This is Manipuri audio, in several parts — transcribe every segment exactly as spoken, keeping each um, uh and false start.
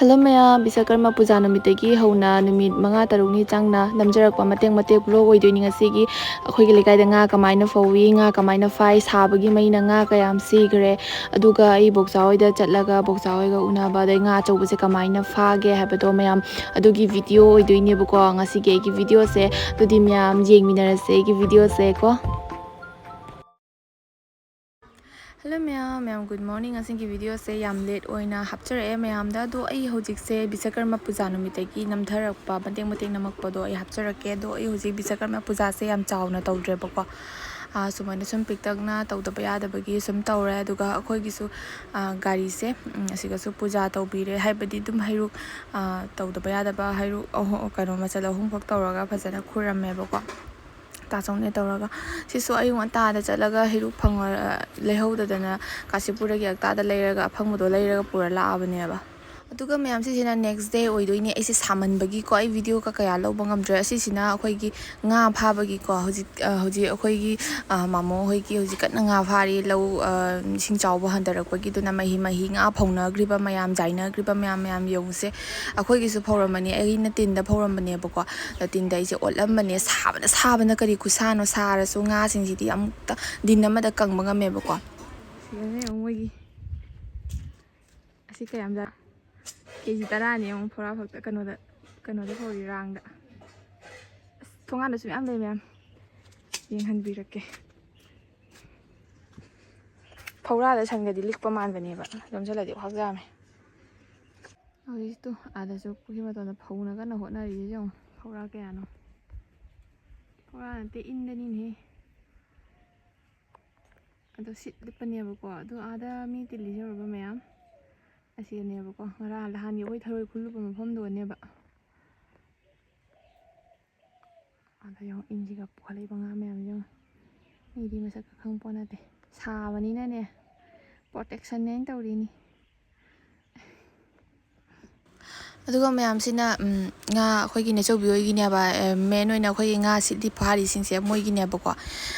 ꯍꯜꯂꯣ ꯃꯌꯥꯝ, ꯕꯤꯁꯀꯔꯃ ꯄꯨꯖꯥ ꯅꯨꯃꯤꯠꯇꯒꯤ ꯍꯧꯅ ꯅꯨꯃꯤꯠ ꯃꯉꯥ ꯇꯔꯨꯛꯅꯤ ꯆꯪꯅ ꯅꯝꯖꯔꯛꯄ ꯃꯇꯦꯛ ꯃꯇꯦꯛ vlog ꯑꯣꯏꯗꯣꯏꯅꯤ ꯉꯁꯤꯒꯤ꯫ ꯑꯩꯈꯣꯏꯒꯤ ꯂꯩꯀꯥꯏꯗ ꯉꯥ ꯀꯃꯥꯏꯅ ꯐꯧꯏ, ꯉꯥ ꯀꯃꯥꯏꯅ ꯐꯥꯏ, ꯁꯥꯕꯒꯤ ꯃꯩꯅ ꯉꯥ ꯀꯌꯥꯝ ꯁꯤꯈ꯭ꯔꯦ, ꯑꯗꯨꯒ ꯑꯩ ꯕꯣꯛꯆꯥ ꯍꯣꯏꯗ ꯆꯠꯂꯒ ꯕꯣꯛꯆꯥ ꯍꯣꯏꯒ ꯎꯅꯕ, ꯑꯗꯩ ꯉꯥ ꯑꯆꯧꯕꯁꯦ ꯀꯃꯥꯏꯅ ꯐꯥꯒꯦ ꯍꯥꯏꯕꯗꯣ ꯃꯌꯥꯝ ꯑꯗꯨꯒꯤ video ꯑꯣꯏꯗꯣꯏꯅꯦꯕꯀꯣ ꯉꯁꯤꯒꯤ ꯑꯩꯒꯤ videoꯁꯦ꯫ ꯑꯗꯨꯗꯤ ꯃꯌꯥꯝ ꯌꯦꯡꯃꯤꯟꯅꯔꯁꯦ ꯑꯩꯒꯤ videoꯁꯦ ꯀꯣ꯫ ꯍꯜꯂꯣ ꯃꯌꯥꯝ, ꯃꯌꯥꯝ good morning꯫ ꯉꯁꯤꯒꯤ videoꯁꯦ ꯌꯥꯝ late ꯑꯣꯏꯅ ꯍꯥꯞꯆꯔꯛꯑꯦ ꯃꯌꯥꯝꯗ꯫ ꯑꯗꯣ ꯑꯩ ꯍꯧꯖꯤꯛꯁꯦ ꯕꯤꯁꯀꯔꯃ ꯄꯨꯖꯥ ꯅꯨꯃꯤꯠꯇꯒꯤ ꯅꯝꯊꯔꯛꯄ ꯃꯇꯦꯛ ꯃꯇꯦꯛ ꯅꯝꯃꯛꯄꯗꯣ ꯑꯩ ꯍꯥꯞꯆꯔꯛꯀꯦ꯫ ꯑꯗꯣ ꯑꯩ ꯍꯧꯖꯤꯛ ꯕꯤꯁꯀꯔꯃ ꯄꯨꯖꯥꯁꯦ ꯌꯥꯝ ꯆꯥꯎꯅ ꯇꯧꯗ꯭ꯔꯦꯕꯀꯣ꯫ ꯑꯥ, ꯁꯨꯃꯥꯏꯅ ꯁꯨꯝ ꯄꯤꯛꯇꯛꯅ ꯇꯧꯗꯕ ꯌꯥꯗꯕꯒꯤ ꯁꯨꯝ ꯇꯧꯔꯦ꯫ ꯑꯗꯨꯒ ꯑꯩꯈꯣꯏꯒꯤꯁꯨ, ꯑꯥ, ꯒꯥꯔꯤꯁꯦ, ꯎꯝ, ꯑꯁꯤꯒꯁꯨ ꯄꯨꯖꯥ ꯇꯧꯕꯤꯔꯦ꯫ ꯍꯥꯏꯕꯗꯤ ꯑꯗꯨꯝ ꯍꯩꯔꯨꯛ, ꯑꯥ, ꯇꯧꯗꯕ ꯌꯥꯗꯕ ꯍꯩꯔꯨꯛ ꯑꯍꯨ-, ꯀꯩꯅꯣ, ꯃꯆꯜ ꯑꯍꯨꯝꯈꯛ ꯇꯧꯔꯒ ꯐꯖꯅ ꯈꯨꯔꯝꯃꯦꯕꯀꯣ꯫ ꯇꯥꯆꯧꯅꯦ ꯇꯧꯔꯒ꯫ ꯁꯤꯁꯨ ꯑꯌꯨꯛ ꯉꯟꯇꯥꯗ ꯆꯠꯂꯒ ꯍꯩꯔꯨꯛ ꯐꯪꯉ-, ꯂꯩꯍꯧꯗꯗꯅ ꯀꯥꯁꯤꯄꯨꯔꯗꯒꯤ ꯑꯛꯇꯥꯗ ꯂꯩꯔꯒ ꯑꯐꯪꯕꯗꯣ ꯂꯩꯔꯒ ꯄꯨꯔ ꯂꯥꯛꯑꯕꯅꯦꯕ꯫ ꯑꯗꯨꯒ ꯃꯌꯥꯝ, ꯁꯤꯁꯤꯅ next day ꯑꯣꯏꯗꯣꯏꯅꯦ꯫ ꯑꯩꯁꯦ ꯁꯥꯃꯟꯕꯒꯤꯀꯣ ꯑꯩ videoꯒ ꯀꯌꯥ ꯂꯧꯕ ꯉꯝꯗ꯭ꯔꯦ꯫ ꯑꯁꯤꯁꯤꯅ ꯑꯩꯈꯣꯏꯒꯤ ꯉꯥ ꯐꯥꯕꯒꯤꯀꯣ꯫ ꯍꯧꯖꯤꯛ, ꯑ, ꯍꯧꯖꯤꯛ ꯑꯩꯈꯣꯏꯒꯤ, ꯑ, ꯃꯥꯃꯣ ꯍꯣꯏꯒꯤ ꯍꯧꯖꯤꯛ ꯀꯟꯅ ꯉꯥ ꯐꯥꯔꯤ꯫ ꯂꯧ, ꯑ, ꯏꯁꯤꯡ ꯆꯥꯎꯕ ꯍꯟꯊꯔꯛꯄꯒꯤꯗꯨꯅ ꯃꯍꯤ ꯃꯍꯤ ꯉꯥ ꯐꯧꯅꯈ꯭ꯔꯤꯕ ꯃꯌꯥꯝ, ꯆꯥꯏꯅꯈ꯭ꯔꯤꯕ ꯃꯌꯥꯝ, ꯃꯌꯥꯝ ꯌꯦꯡꯉꯨꯁꯦ꯫ ꯑꯩꯈꯣꯏꯒꯤꯁꯨ ꯐꯧꯔꯝꯕꯅꯦ, ꯑꯩꯅ ꯇꯤꯟꯗ ꯐꯧꯔꯝꯕꯅꯦꯕꯀꯣ꯫ ꯑꯗꯣ ꯇꯤꯟꯗ ꯑꯩꯁꯦ ꯑꯣꯠꯂꯝꯕꯅꯦ꯫ ꯁꯥꯕꯅ, ꯁꯥꯕꯅ ꯀꯔꯤ ꯈꯨꯠꯁꯥꯅꯣ꯫ ꯁꯥꯔꯁꯨ ꯉꯥꯁꯤꯡꯁꯤꯗꯤ ꯑꯃꯨꯛꯇ ꯗꯤꯟ ꯑꯃꯗ ꯀꯪꯕ ꯉꯝꯃꯦꯕꯀꯣ꯫ ꯁꯤꯗꯅꯦ ꯌꯦꯡꯉꯨ ꯃꯣꯏꯒꯤ꯫ ꯑꯁꯤ ꯀꯌꯥꯝ ꯖꯥ-, ꯀꯦ ꯖꯤ ꯇꯔꯥꯅꯤ ꯌꯦꯡꯉꯨ ꯐꯧꯔꯥ ꯐꯛꯇ, ꯀꯩꯅꯣꯗ, ꯀꯩꯅꯣꯗ ꯐꯧꯔꯤ, ꯔꯥꯡꯗ꯫ ꯑꯁ, ꯊꯣꯡꯒꯥꯟꯗꯁꯨ ꯃꯌꯥꯝ ꯂꯩ ꯃꯌꯥꯝ꯫ ꯌꯦꯡꯍꯟꯕꯤꯔꯛꯀꯦ꯫ ꯐꯧꯔꯥꯗ ꯁꯟꯒꯗꯤ ꯂꯤꯛꯄ ꯃꯥꯟꯕꯅꯦꯕ, ꯌꯣꯝꯁꯤꯜꯂꯗꯤ ꯈ꯭ꯋꯥꯡ ꯌꯥꯝꯃꯦ꯫ ꯍꯧꯖꯤꯛꯇꯣ ꯑꯥꯗꯁꯨ ꯄꯨꯈ꯭ꯔꯤ ꯃꯇꯣꯟꯗ ꯐꯧꯅ ꯀꯟꯅ ꯍꯣꯠꯅꯔꯤꯁꯦ ꯌꯦꯡꯉꯣ, ꯐꯧꯔꯥ ꯀꯌꯥꯅꯣ꯫ ꯐꯧꯔꯥ ꯅꯠꯇꯦ, ꯏꯟꯗꯅꯤꯅꯦꯍꯦ꯫ ꯑꯗꯣ ꯁꯤꯠ ꯂꯤꯠꯄꯅꯦꯕꯀꯣ꯫ ꯑꯗꯣ ꯑꯥꯗ ꯃꯤ ꯇꯤꯜꯂꯤ ꯁꯧꯔꯕ ꯃꯌꯥꯝ ꯑꯁꯤꯅꯦꯕꯀꯣ꯫ ꯉꯔꯥꯡ ꯅꯍꯥꯟꯒꯤ ꯑꯩꯈꯣꯏ ꯊꯔꯣꯏ ꯈꯨꯜꯂꯨꯕ ꯃꯐꯝꯗꯨꯒꯅꯦꯕ꯫ ꯑꯗ ꯌꯦꯡꯉꯣ, ꯏꯟꯁꯤꯒ ꯄꯨꯈꯠꯂꯛꯏꯕ ꯉꯥ ꯃꯌꯥꯝꯁꯦ ꯌꯦꯡꯉꯣ꯫ ꯃꯤꯗꯤ ꯃꯁꯛꯀ ꯈꯪ ꯄꯣꯠ ꯅꯠꯇꯦ꯫ ꯁꯥꯕꯅꯤꯅꯅꯦ, protectionꯅꯦ ꯑꯩꯅ ꯇꯧꯔꯤꯅꯤ꯫ ꯑꯗꯨꯒ ꯃꯌꯥꯝꯁꯤꯅ, ꯎꯝ, ꯉꯥ ꯑꯩꯈꯣꯏꯒꯤ ꯅꯦꯆꯧꯕꯤ ꯍꯣꯏꯒꯤꯅꯦꯕ, ꯑꯦ, main ꯑꯣꯏꯅ ꯑꯩꯈꯣꯏꯒꯤ ꯉꯥ ꯁꯤꯠꯂꯤ ꯐꯥꯔꯤꯁꯤꯡꯁꯦ ꯃꯣꯏꯒꯤꯅꯦꯕꯀꯣ꯫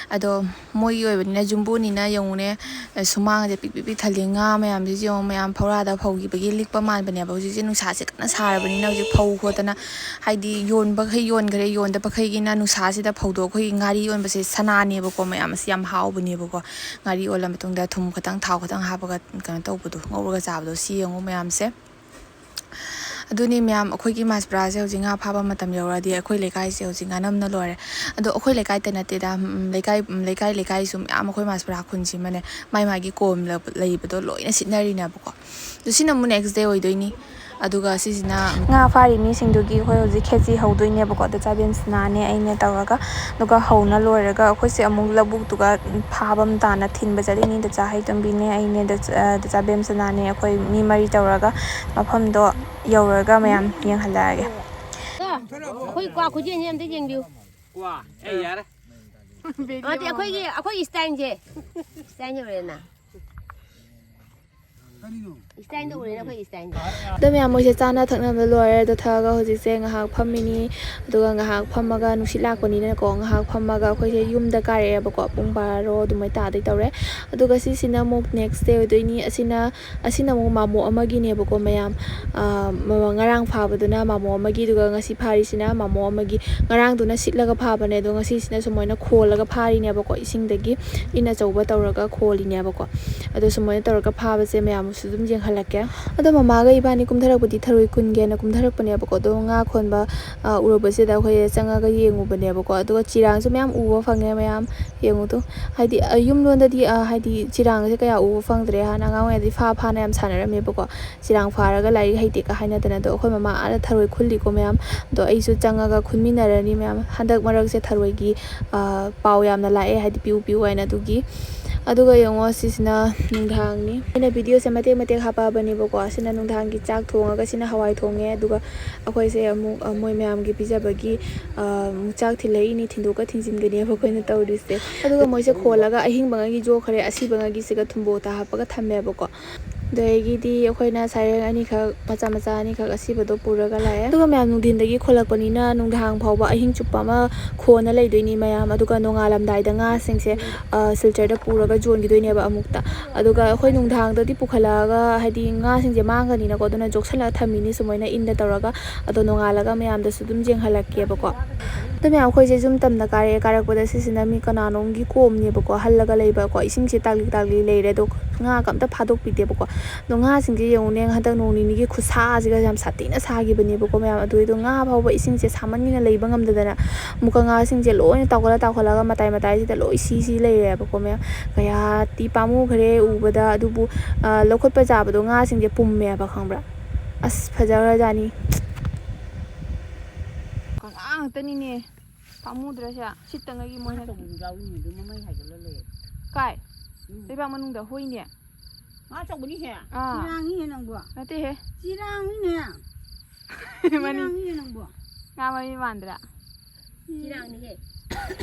ꯑꯗꯣ ꯃꯣꯏꯒꯤ ꯑꯣꯏꯕꯅꯤꯅ ꯖꯨꯝꯕꯣꯅꯤꯅ ꯌꯦꯡꯉꯨꯅꯦ, ꯑꯦ, ꯁꯨꯃꯥꯡꯁꯦ ꯄꯤꯛ ꯄꯤꯛ ꯄꯤꯛ ꯊꯜꯂꯤ꯫ ꯉꯥ ꯃꯌꯥꯝꯁꯤꯁꯨ ꯌꯦꯡꯉꯨ, ꯃꯌꯥꯝ ꯐꯧꯔꯥꯗ ꯐꯧꯈꯤꯕꯒꯤ ꯂꯤꯛꯄ ꯃꯥꯟꯕꯅꯦꯕ꯫ ꯍꯧꯖꯤꯛꯁꯦ ꯅꯨꯡꯁꯥꯁꯦ ꯀꯟꯅ ꯁꯥꯔꯕꯅꯤꯅ ꯍꯧꯖꯤꯛ ꯐꯧ ꯈꯣꯠꯇꯅ, ꯍꯥꯏꯗꯤ ꯌꯣꯟꯕꯈꯩ ꯌꯣꯟꯈ꯭ꯔꯦ, ꯌꯣꯟꯗꯕꯈꯩꯒꯤꯅ ꯅꯨꯡꯁꯥꯁꯤꯗ ꯐꯧꯗꯣꯛ, ꯑꯩꯈꯣꯏꯒꯤ ꯉꯥꯔꯤ ꯑꯣꯟꯕꯁꯦ ꯁꯅꯥꯅꯦꯕꯀꯣ꯫ ꯃꯌꯥꯝ ꯑꯁꯤ ꯌꯥꯝ ꯍꯥꯎꯕꯅꯦꯕꯀꯣ꯫ ꯉꯥꯔꯤ ꯑꯣꯜꯂ ꯃꯇꯨꯡꯗ ꯊꯨꯝ ꯈꯤꯇꯪ, ꯊꯥꯎ ꯈꯤꯇꯪ ꯍꯥꯞꯄꯒ ꯀꯩꯅꯣ ꯇꯧꯕꯗꯣ, ꯉꯧꯔꯒ ꯆꯥꯕꯗꯣ, ꯁꯤ ꯌꯦꯡꯉꯨ ꯃꯌꯥꯝꯁꯦ꯫ ꯑꯗꯨꯅꯤ ꯃꯌꯥꯝ, ꯑꯩꯈꯣꯏꯒꯤ ꯃꯥꯁꯄ꯭ꯔꯥꯁꯦ ꯍꯧꯖꯤꯛ ꯉꯥ ꯐꯥꯕ ꯃꯇꯝ ꯌꯧꯔꯛꯑꯗꯤ ꯑꯩꯈꯣꯏ ꯂꯩꯀꯥꯏꯁꯦ ꯍꯧꯖꯤꯛ ꯉꯥꯅꯝꯅ ꯂꯣꯏꯔꯦ꯫ ꯑꯗꯣ ꯑꯩꯈꯣꯏ ꯂꯩꯀꯥꯏꯇ ꯅꯠꯇꯦꯗ, ꯎꯝ, ꯂꯩꯀꯥꯏ, ꯎꯝ, ꯂꯩꯀꯥꯏ, ꯂꯩꯀꯥꯏꯁꯨ ꯃꯌꯥꯝ ꯑꯩꯈꯣꯏ ꯃꯥꯁꯄ꯭ꯔꯥ ꯈꯨꯟꯁꯤꯃꯅꯦ ꯃꯥꯏ ꯃꯥꯒꯤ ꯀꯣꯝ ꯂ-, ꯂꯩꯕꯗꯣ ꯂꯣꯏꯅ ꯁꯤꯠꯅꯔꯤꯅꯦꯕꯀꯣ꯫ ꯑꯗꯨ ꯁꯤꯅ ꯑꯃꯨꯛ next day ꯑꯣꯏꯗꯣꯏꯅꯤ꯫ ꯑꯗꯨꯒ ꯁꯤꯁꯤꯅ ꯉꯥ ꯐꯥꯔꯤ ꯃꯤꯁꯤꯡꯗꯨꯒꯤ ꯑꯩꯈꯣꯏ ꯍꯧꯖꯤꯛ ꯈꯦꯆꯤ ꯍꯧꯗꯣꯏꯅꯦꯕꯀꯣ꯫ ꯑꯗꯣ ꯆꯥꯕꯦꯝꯁꯅꯥꯅꯦ ꯑꯩꯅꯦ ꯇꯧꯔꯒ, ꯑꯗꯨꯒ ꯍꯧꯅ ꯂꯣꯏꯔꯒ ꯑꯩꯈꯣꯏꯁꯦ ꯑꯃꯨꯛ ꯂꯧꯕꯨꯛꯇꯨꯒ ꯐꯥꯕꯝ ꯇꯥꯅ ꯊꯤꯟꯕ ꯆꯠꯂꯤꯅꯤ꯫ ꯗꯆꯥ ꯍꯩꯇꯣꯝꯕꯤꯅꯦ ꯑꯩꯅꯦ ꯗꯆꯥ-, ꯑ, ꯗꯆꯥ ꯕꯦꯝꯁꯅꯥꯅꯦ ꯑꯩꯈꯣꯏ ꯃꯤ ꯃꯔꯤ ꯇꯧꯔꯒ ꯃꯐꯝꯗꯣ ꯌꯧꯔꯒ ꯃꯌꯥꯝ ꯌꯦꯡꯍꯜꯂꯛꯑꯒꯦ꯫ ꯑꯩꯈꯣꯏ ꯀ꯭ꯋꯥ ꯈꯨꯖꯦꯟꯁꯦ ꯑꯝꯇ ꯌꯦꯡꯕꯤꯌꯨ꯫ ꯀ꯭ꯋꯥ? ꯑꯦ, ꯌꯥꯔꯦ꯫ ꯅꯠꯇꯦ, ꯑꯩꯈꯣꯏꯒꯤ, ꯑꯩꯈꯣꯏꯒꯤ styleꯁꯦ꯫ Style ꯌꯧꯔꯦꯅ꯫ Style ꯇꯧꯔꯦꯅ ꯑꯩꯈꯣꯏꯒꯤ styleꯁꯦ꯫ ꯑꯗꯣ ꯃꯌꯥꯝ, ꯃꯣꯏꯁꯦ ꯆꯥꯅ ꯊꯛꯅꯕ ꯂꯣꯏꯔꯦ꯫ ꯑꯗꯣ ꯊꯛꯑꯒ ꯍꯧꯖꯤꯛꯁꯦ ꯉꯥꯏꯍꯥꯛ ꯐꯝꯃꯤꯅꯤ꯫ ꯑꯗꯨꯒ ꯉꯥꯏꯍꯥꯛ ꯐꯝꯃꯒ ꯅꯨꯡꯁꯤꯠ ꯂꯥꯛꯄꯅꯤꯅꯀꯣ, ꯉꯥꯏꯍꯥꯛ ꯐꯝꯃꯒ ꯑꯩꯈꯣꯏꯁꯦ ꯌꯨꯝꯗ ꯀꯥꯔꯛꯑꯦꯕꯀꯣ꯫ ꯄꯨꯡ ꯕꯥꯔꯣ ꯑꯗꯨꯃꯥꯏ ꯇꯥꯗꯣꯏ ꯇꯧꯔꯦ꯫ ꯑꯗꯨꯒ ꯁꯤꯁꯤꯅ ꯑꯃꯨꯛ next day ꯑꯣꯏꯗꯣꯏꯅꯤ꯫ ꯑꯁꯤꯅ, ꯑꯁꯤꯅ ꯑꯃꯨꯛ ꯃꯥꯃꯣ ꯑꯃꯒꯤꯅꯦꯕꯀꯣ ꯃꯌꯥꯝ꯫ ꯑ, ꯃꯃꯥ-, ꯉꯔꯥꯡ ꯐꯥꯕꯗꯨꯅ ꯃꯥꯃꯣ ꯑꯃꯒꯤ, ꯑꯗꯨꯒ ꯉꯁꯤ ꯐꯥꯔꯤꯁꯤꯅ ꯃꯥꯃꯣ ꯑꯃꯒꯤ꯫ ꯉꯔꯥꯡꯗꯨꯅ ꯁꯤꯠꯂꯒ ꯐꯥꯕꯅꯦ, ꯑꯗꯣ ꯉꯁꯤꯁꯤꯅ ꯁꯨꯃꯥꯏꯅ ꯈꯣꯜꯂꯒ ꯐꯥꯔꯤꯅꯦꯕꯀꯣ, ꯏꯁꯤꯡꯗꯒꯤ ꯏꯟ ꯑꯆꯧꯕ ꯇꯧꯔꯒ ꯈꯣꯜꯂꯤꯅꯦꯕꯀꯣ꯫ ꯑꯗꯣ ꯁꯨꯃꯥꯏꯅ ꯇꯧꯔꯒ ꯐꯥꯕꯁꯦ ꯃꯌꯥꯝꯁꯨ ꯑꯗꯨꯝ ꯌꯦꯡꯍꯜꯂꯛꯀꯦ꯫ ꯑꯗꯣ ꯃꯃꯥꯒ ꯏꯕꯥꯅꯤ ꯀꯨꯝꯊꯔꯛꯄꯗꯤ ꯊꯔꯣꯏ ꯈꯨꯟꯒꯦꯅ ꯀꯨꯝꯊꯔꯛꯄꯅꯦꯕꯀꯣ꯫ ꯑꯗꯣ ꯉꯥ ꯈꯣꯟꯕ, ꯑ, ꯎꯔꯛꯄꯁꯤꯗ ꯑꯩꯈꯣꯏ ꯆꯪꯉꯒ ꯌꯦꯡꯉꯨꯕꯅꯦꯕꯀꯣ꯫ ꯑꯗꯨꯒ ꯆꯤꯔꯥꯡꯁꯨ ꯃꯌꯥꯝ ꯎꯕ ꯐꯪꯉꯦ ꯃꯌꯥꯝ꯫ ꯌꯦꯡꯉꯨ ꯇꯨ꯫ ꯍꯥꯏꯗꯤ, ꯑ, ꯌꯨꯝꯂꯣꯝꯗꯗꯤ, ꯑ, ꯍꯥꯏꯗꯤ, ꯆꯤꯔꯥꯡꯁꯦ ꯀꯌꯥ ꯎꯕ ꯐꯪꯗ꯭ꯔꯦ꯫ ꯍꯥꯟꯅ ꯑꯉꯥꯡ ꯑꯣꯏꯔꯤꯉꯩꯗꯗꯤ ꯐꯥ ꯐꯥꯅ ꯌꯥꯝ ꯁꯥꯟꯅꯔꯝꯃꯦꯕꯀꯣ꯫ ꯆꯤꯔꯥꯡ ꯐꯥꯔꯒ ꯂꯥꯏꯔꯤꯛ ꯍꯩꯇꯦꯒ ꯍꯥꯏꯅꯗꯅ꯫ ꯑꯗꯣ ꯑꯩꯈꯣꯏ ꯃꯃꯥ ꯑꯥꯗ ꯊꯔꯣꯏ ꯈꯨꯜꯂꯤꯀꯣ ꯃꯌꯥꯝ꯫ ꯑꯗꯣ ꯑꯩꯁꯨ ꯆꯪꯉꯒ ꯈꯨꯟꯃꯤꯟꯅꯔꯅꯤ ꯃꯌꯥꯝ꯫ ꯍꯟꯗꯛ ꯃꯔꯛꯁꯦ ꯊꯔꯣꯏꯒꯤ, ꯑ, ꯄꯥꯎ ꯌꯥꯝꯅ ꯂꯥꯛꯑꯦ, ꯍꯥꯏꯗꯤ ꯄꯤꯌꯨ ꯄꯤꯌꯨ ꯍꯥꯏꯅ꯫ ꯑꯗꯨꯒꯤ, ꯑꯗꯨꯒ ꯌꯦꯡꯉꯣ, ꯁꯤꯁꯤꯅ ꯅꯨꯡꯗꯥꯡꯅꯤ꯫ ꯑꯩꯅ videoꯁꯦ ꯃꯇꯦꯛ ꯃꯇꯦꯛ ꯍꯥꯞꯄꯛꯑꯕꯅꯦꯕꯀꯣ꯫ ꯁꯤꯅ ꯅꯨꯡꯗꯥꯡꯒꯤ ꯆꯥꯛ ꯊꯣꯡꯉꯒ, ꯁꯤꯅ ꯍꯋꯥꯏ ꯊꯣꯡꯉꯦ꯫ ꯑꯗꯨꯒ ꯑꯩꯈꯣꯏꯁꯦ ꯑꯃꯨꯛ, ꯑ, ꯃꯣꯏ ꯃꯌꯥꯝꯒꯤ ꯄꯤꯖꯕꯒꯤ, ꯑ, ꯑꯃꯨꯛ ꯆꯥꯛ ꯊꯤꯜꯂꯛꯏꯅꯤ, ꯊꯤꯟꯗꯣꯛꯀ ꯊꯤꯟꯖꯤꯟꯒꯅꯦꯕ ꯑꯩꯈꯣꯏꯅ ꯇꯧꯔꯤꯁꯦ꯫ ꯑꯗꯨꯒ ꯃꯣꯏꯁꯦ ꯈꯣꯜꯂꯒ ꯑꯍꯤꯡꯕꯉꯩꯒꯤ ꯌꯣꯛꯈ꯭ꯔꯦ, ꯑꯁꯤꯕꯉꯩꯒꯤꯁꯤꯒ ꯊꯨꯝꯕꯣꯛꯇ ꯍꯥꯞꯄꯒ ꯊꯝꯃꯦꯕꯀꯣ꯫ ꯑꯗꯒꯤꯗꯤ ꯑꯩꯈꯣꯏꯅ ꯁꯩꯔꯦꯡ ꯑꯅꯤꯈꯛ, ꯃꯆꯥ ꯃꯆꯥ ꯑꯅꯤꯈꯛ ꯑꯁꯤꯕꯗꯣ ꯄꯨꯔꯒ ꯂꯥꯛꯑꯦ꯫ ꯑꯗꯨꯒ ꯃꯌꯥꯝ ꯅꯨꯡꯊꯤꯟꯗꯒꯤ ꯈꯣꯠꯂꯛꯄꯅꯤꯅ ꯅꯨꯡꯗꯥꯡ ꯐꯥꯎꯕ, ꯑꯍꯤꯡ ꯆꯨꯞꯄ ꯑꯃ ꯈꯣꯟꯅ ꯂꯩꯗꯣꯏꯅꯤ ꯃꯌꯥꯝ꯫ ꯑꯗꯨꯒ ꯅꯣꯡꯉꯥꯜꯂꯝꯗꯥꯏꯗ ꯉꯥꯁꯤꯡꯁꯦ, ꯑ, ꯁꯤꯜꯆꯔꯗ ꯄꯨꯔꯒ ꯌꯣꯟꯈꯤꯗꯣꯏꯅꯦꯕ ꯑꯃꯨꯛꯇ꯫ ꯑꯗꯨꯒ ꯑꯩꯈꯣꯏ ꯅꯨꯡꯗꯥꯡꯗꯗꯤ ꯄꯨꯈꯠꯂꯛꯑꯒ, ꯍꯥꯏꯗꯤ ꯉꯥꯁꯤꯡꯁꯦ ꯃꯥꯡꯒꯅꯤꯅꯀꯣ, ꯑꯗꯨꯅ ꯌꯣꯛꯁꯜꯂꯒ ꯊꯝꯃꯤꯅꯤ ꯁꯨꯃꯥꯏꯅ ꯏꯟꯗ ꯇꯧꯔꯒ꯫ ꯑꯗꯣ ꯅꯣꯡꯉꯥꯜꯂꯒ ꯃꯌꯥꯝꯗꯁꯨ ꯑꯗꯨꯝ ꯌꯦꯡꯍꯜꯂꯛꯀꯦꯕꯀꯣ꯫ ꯑꯗꯣ ꯃꯌꯥꯝ, ꯑꯩꯈꯣꯏꯁꯦ ꯌꯨꯝ ꯇꯝꯅ ꯀꯥꯔꯛꯑꯦ꯫ ꯀꯥꯔꯛꯄꯗ ꯁꯤꯁꯤꯅ ꯃꯤ ꯀꯅꯥꯅꯣꯝꯒꯤ ꯀꯣꯝꯅꯦꯕꯀꯣ, ꯍꯜꯂꯒ ꯂꯩꯕꯀꯣ꯫ ꯏꯁꯤꯡꯁꯦ ꯇꯥꯛꯂꯤ ꯇꯥꯛꯂꯤ ꯂꯩꯔꯦ, ꯑꯗꯣ ꯉꯥꯒ ꯑꯝꯇ ꯐꯥꯗꯣꯛꯄꯤꯗꯦꯕꯀꯣ꯫ ꯑꯗꯣ ꯉꯥꯁꯤꯡꯁꯦ ꯌꯦꯡꯉꯨꯅꯦ, ꯍꯟꯗꯛ ꯅꯣꯡ ꯅꯤꯅꯤꯒꯤ ꯈꯨꯠꯁꯥꯁꯤꯒ ꯌꯥꯝ ꯁꯥꯊꯤꯅ ꯁꯥꯈꯤꯕꯅꯦꯕꯀꯣ ꯃꯌꯥꯝ꯫ ꯑꯗꯨꯏꯗꯣ ꯉꯥ ꯐꯥꯎꯕ ꯏꯁꯤꯡꯁꯦ ꯁꯥꯃꯟꯒꯤꯅ ꯂꯩꯕ ꯉꯝꯗꯗꯅ, ꯑꯃꯨꯛꯀ ꯉꯥꯁꯤꯡꯁꯦ ꯂꯣꯏꯅ ꯇꯥꯎꯈꯠꯂ ꯇꯥꯎꯈꯠꯂꯒ ꯃꯇꯥꯏ ꯃꯇꯥꯏꯁꯤꯗ ꯂꯣꯏ ꯁꯤ ꯁꯤ ꯂꯩꯔꯦꯕꯀꯣ ꯃꯌꯥꯝ꯫ ꯀꯌꯥꯗꯤ ꯄꯥꯝꯃꯨꯈ꯭ꯔꯦ ꯎꯕꯗ꯫ ꯑꯗꯨꯕꯨ, ꯑ, ꯂꯧꯈꯠꯄ ꯌꯥꯕꯗꯣ ꯉꯥꯁꯤꯡꯁꯦ ꯄꯨꯝꯃꯦꯕ, ꯈꯪꯕ꯭ꯔꯥ? ꯑꯁ, ꯐꯖꯈ꯭ꯔꯖꯥꯠꯅꯤ꯫ ꯀꯪꯂꯥ ꯉꯥꯛꯇꯅꯤꯅꯦ꯫ ꯄꯥꯝꯃꯨꯗ꯭ꯔꯁꯦ? ꯁꯤꯠꯇꯉꯩꯒꯤ ꯃꯣꯏꯅ꯫ ꯑꯆꯧꯕꯁꯨ ꯌꯥꯎꯔꯤꯅꯦ, ꯑꯗꯨ ꯃꯃꯩ ꯍꯥꯏꯒꯠꯂ ꯂꯩ꯫ ꯀꯥꯏ? ꯎꯝ꯫ ꯂꯩꯕꯥꯛ ꯃꯅꯨꯡꯗ ꯍꯣꯏꯅꯦ꯫ ꯉꯥ ꯑꯆꯧꯕꯅꯤꯍꯦ꯫ ꯑꯥ꯫ ꯆꯤꯔꯥꯡꯅꯤꯍꯦ ꯅꯪꯕꯣ꯫ ꯅꯠꯇꯦꯍꯦ꯫ ꯆꯤꯔꯥꯡꯅꯤꯅꯦ꯫ ꯃꯅꯤ꯫ ꯆꯤꯔꯥꯡꯅꯤꯍꯦ ꯅꯪꯕꯣ꯫ ꯉꯥ ꯃꯃꯤ ꯃꯥꯟꯗ꯭ꯔꯥ? ꯆꯤꯔꯥꯡꯅꯤꯍꯦ꯫